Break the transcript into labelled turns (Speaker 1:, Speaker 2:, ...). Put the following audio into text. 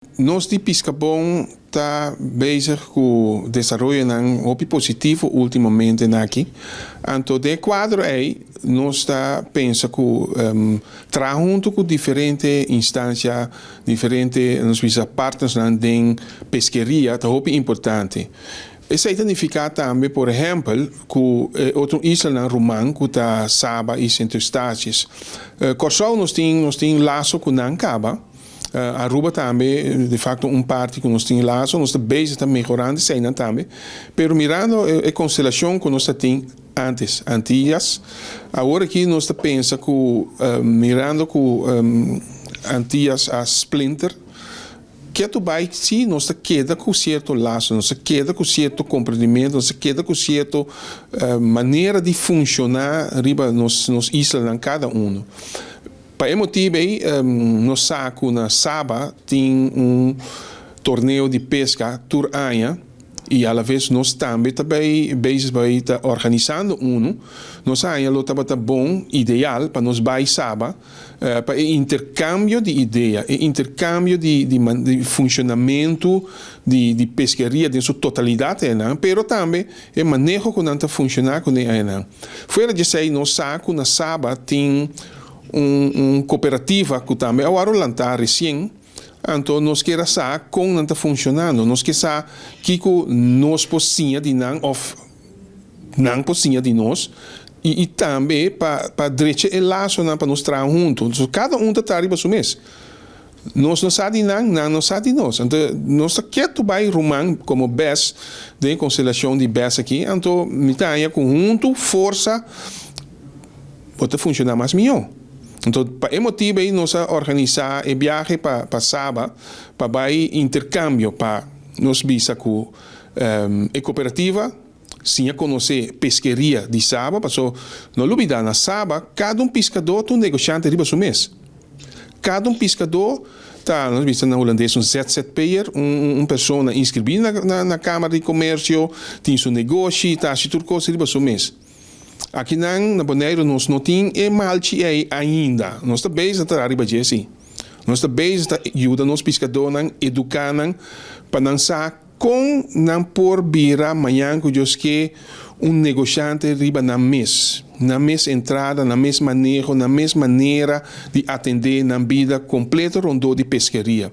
Speaker 1: Nos di Piskabon ta bezig ku desaroyonan hopi positivo últimamente aki. Anto den e kuadro ei nos ta pensa ku traha huntu ku diferente instansia, diferente, nos bisa, partnersnan den peskeria ta hopi importante. Esei ta nifiká tambe, por ehèmpel, ku otro islanan ruman ku ta Saba i Sint Eustatius. Kòrsou nos tin laso ku nan kaba. Aruba tambe, de facto, un parti ku nos tin laso, nos ta bezig ta mehorando eseinan tambe. Pero mirando e konstelashon ku nos tin antes, Antias, awor aki nos ta pensa ku mirando ku Antias a splinter, ketu bai si nos ta keda ku sierto laso, nos ta keda ku sierto komprendimentu, nos ta keda ku sierto manera di funshoná riba nos islanan kada un. Pa e motibu ei, nos sa ku na Saba tin un torneo di peska tur aña i a la bes nos tambe ta bezig bai ta organisando un. Nos a haña lo tabata bon, ideal pa nos bai Saba pa e interkambio di idea, e interkambio di funshonamentu di peskeria den su totalidat, no? Pero tambe e maneho ku nan ta funshoná kuné, no? Fuera di esei, nos sa ku na Saba tin un kooperativa ku tambe awor a lanta resien. Anto nos ke sa kon nan ta funshonando, nos ke sa kiko nos por siña di nan òf nan por siña di nos i tambe pa drecha e lasonan pa nos traha huntu. Anto, kada un ta riba su mes. Nos no sa di nan, nan no sa di nos. Anto, nos ta ketu bai ruman komo BES, den konstelashon di BES aki. Anto, mi ta ku huntu forsa por funshoná mas mihó. Anto, pa e motibu ei nos a organisá e biahe pa Saba, pa bai interkambio, pa nos bisa ku e kooperativa, siña konosé peskeria di Saba, pasó no lubidá, na Saba, kada un piskadó ta un negoshante riba su mes. Kada un piskadó ta, nos bisa na hulandes, un ZZP'er, un persona inskribí na Kamara di Komersio, tin su negoshi, ta hasi tur kos riba su mes. Aki na Boneiru nos no tin e malchi ei ainda. Nos ta bezig ta riba dje si. Nos ta bezig ta yuda nos piskadónan, eduká nan, pa nan sa kon nan por bira mañan, ku Dios ke, un negoshante riba nan mes. Nan mes entrada, nan mes maneho, nan mes manera di atendé nan bida kompleto rondó di peskeria.